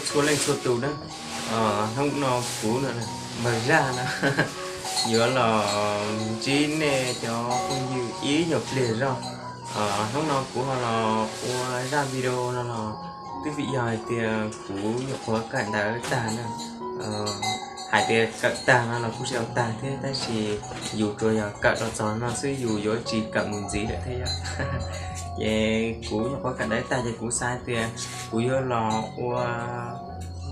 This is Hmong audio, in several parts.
Txhua leej txhua tus na, hnub no kuv no, npawg Zaj no, yuav los ntsib nej cov phooj ywg ib nyuag pliag zog. Hnub no kuv ho los ua zaj video no los twb vim yog hais tias kuv nyuam qhuav kawm ntawv tag na. Hais tias kawm tag no los kuj tsis tau tag thiab, tab sis yus tsuas yog kawm los txog no xwb, yus yuav tsis kawm mus ntxiv lawm thiab yom. Ces kuv nyuam qhuav kawm ntawv tag ces kuv xav tias kuv yuav los ua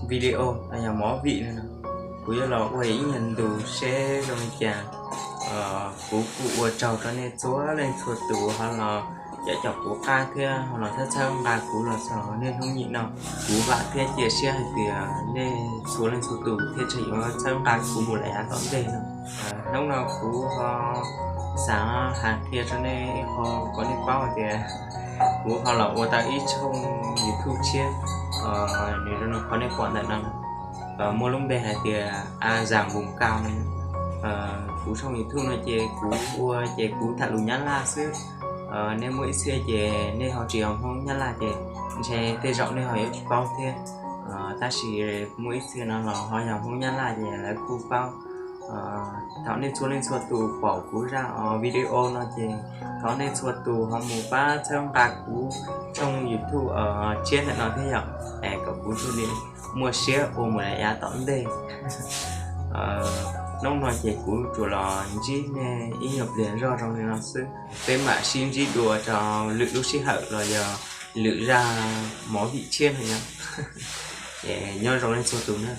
video los yog movie no, kuv yuav los ua ib nyuag ntu seb zoo li cas. Kuv kuj ua tsaug rau nej txhua leej txhua tus ho los caum caum kuv qab thiab ho los txhawb txhawb nqa kuv los txog niaj hnub nim no. Kuv vam thiab cia siab hais tias nej txhua leej txhua tus thiaj tseem yuav txhawb nqa kuv mus lawm yav tom ntej no. Hnub no kuv ho xav hais qhia rau nej, ho kom nej paub hais tias kuv ho los ua tau ib tshooj YouTube tshiab, nws zoo li qhov nej pom ntawm no, muaj lub npe hais tias A Zam Vus Kau no. Kuv tshooj YouTube no ces kuv ua ces kuv tham lus Nyab Laj xwb. Nej muaj ib txhia ces nej ho tsis yog Hmoob Nyab Laj ces ntshe tej zaum nej ho yuav tsis paub thiab. Tab sis muaj ib txhia no los ho yog Hmoob Nyab Laj ces lawv kuj paub. Thaum nej txhua leej txhua tus pom kuv zaj video no ces thov nej txhua tus ho mus pab txhawb nqa kuv tshooj YouTube tshiab ntawm no thiab yom, es kom kuv thiaj li muaj siab ua mus lawm yav tom ntej. Hnub no ces kuv tsuas los ntsib nej ib nyuag pliag zog zoo li no xwb, peb mam sib ntsib dua rau lwm lub sij hawm los yog lwm zaj movie tshiab no yom. Nyob zoo nej txhua tus na.